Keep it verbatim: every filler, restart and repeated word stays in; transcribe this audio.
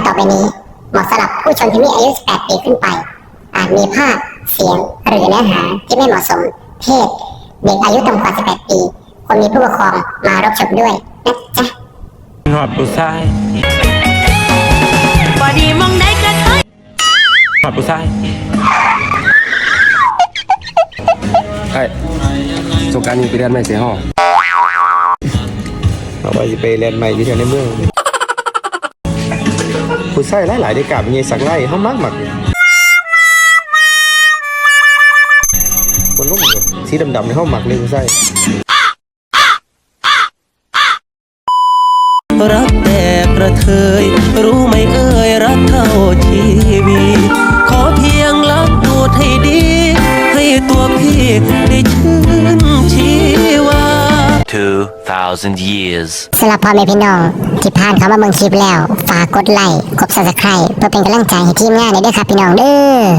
ต่อไปนี้เหมาะสำหรับผู้ชมที่มีอายุ สิบแปด ปีขึ้นไป อาจมีภาพ เสียง หรือเนื้อหาที่ไม่เหมาะสม เพศ เด็กอายุต่ำกว่า สิบแปด ปี ควรมีผู้ปกครองมารับชมด้วยนะจ๊ะ ฮอดผู้ชาย บอดีมองได้กระเทย ฮอดผู้ชาย ไอ้สงกรานต์นี้ไปเรียนไหมเสียห้อง เอาไว้สิไปเรียนใหม่อยู่แถวในเมือง ผู้ชายหลายๆได้กราบเงยสักไล่เฮามักมักคนลงสีดำๆในห้องมักเลยผู้ชาย รักแต่กระเทย รู้ไหมเอ่ยรักเท่าชีวิต ขอเพียงรักดูดให้ดี ให้ตัวพี่ได้ชื่นชีวา Two thousand years. สำหรับพ่อแม่พี่น้องที่ผ่านเข้ามาเบิ่งคลิปแล้ว ฝากกดไลค์ กด Subscribe เพื่อเป็นกำลังใจให้ทีมงานด้วยครับพี่น้องเด้อ